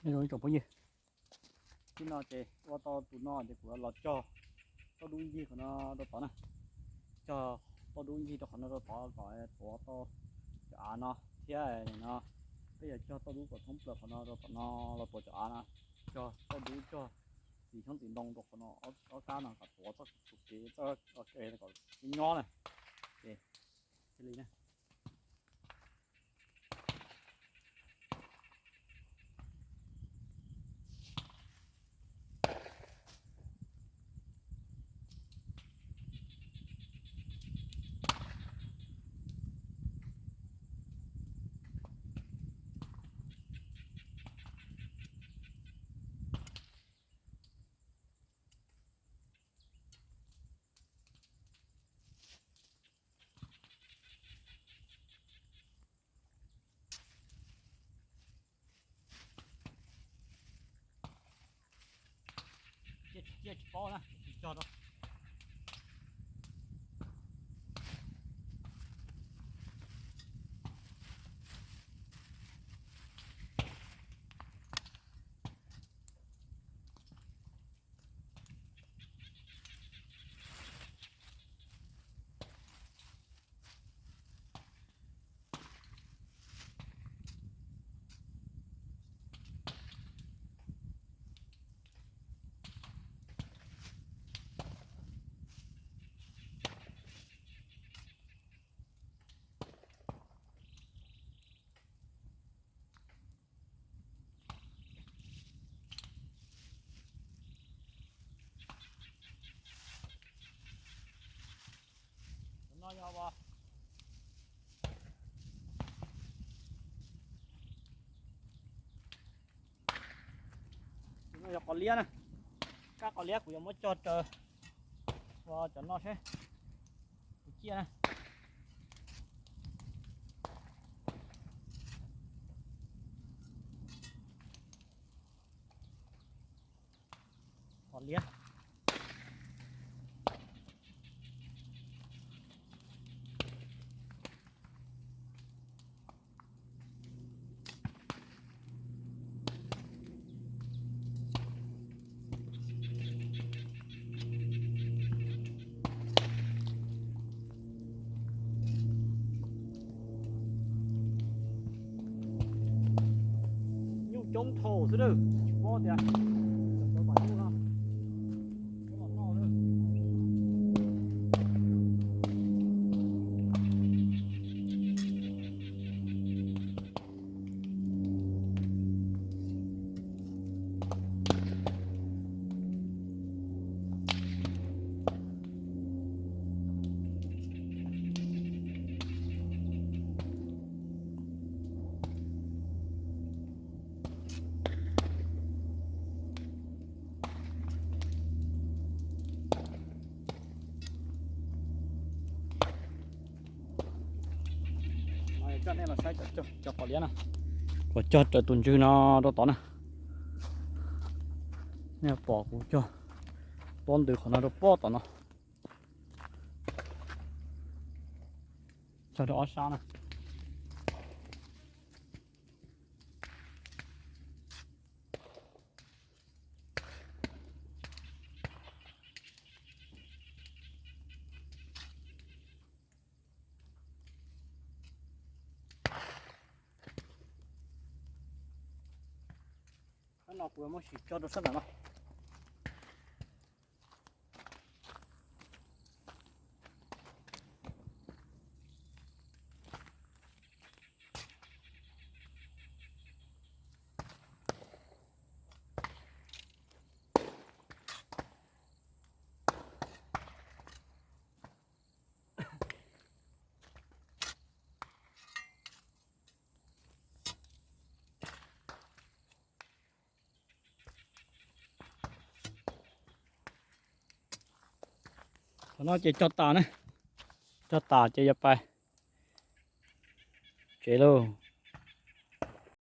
Nyob zoo ib tsoom phooj ywg, tib no ces ua tau tus no ces kuv los cog tauj dub ncig qhov no rau tod na. Cog tauj dub ncig rau qhov no rau tod kom tuav tau cov av no thiab no. Peb yuav cog tauj dub kom thoob plaws qhov no rau tom no los tuav cov av no. Cog tauj dub cog txiv xyoob txiv ntoo rau qhov no, ob kab no kom tuav txoj kev kom nyob na. Ces thiaj li na. Cia tsis paub na, tsis cog rau. Tus no yog qos liab na. Kab qos liab kuv yuav muab cog raws ua cov no seb puas ciaj na. Qos liab. Nyuj coob dhau xwb na, tsis paub tias cov cov pam nyuj no coob los noj na. Coj nej los saib cov qos liab no, kuv cog raws tus ntswg no rau tod na. Nej pom kuv cog pob ntws qhov no rau pob tom no. Cog rau ob sab na. Qhov no kuv muab sim tso rau sab nram no. Qhov no ces cog tas na, cog tas ces yuav pais tsev lauj.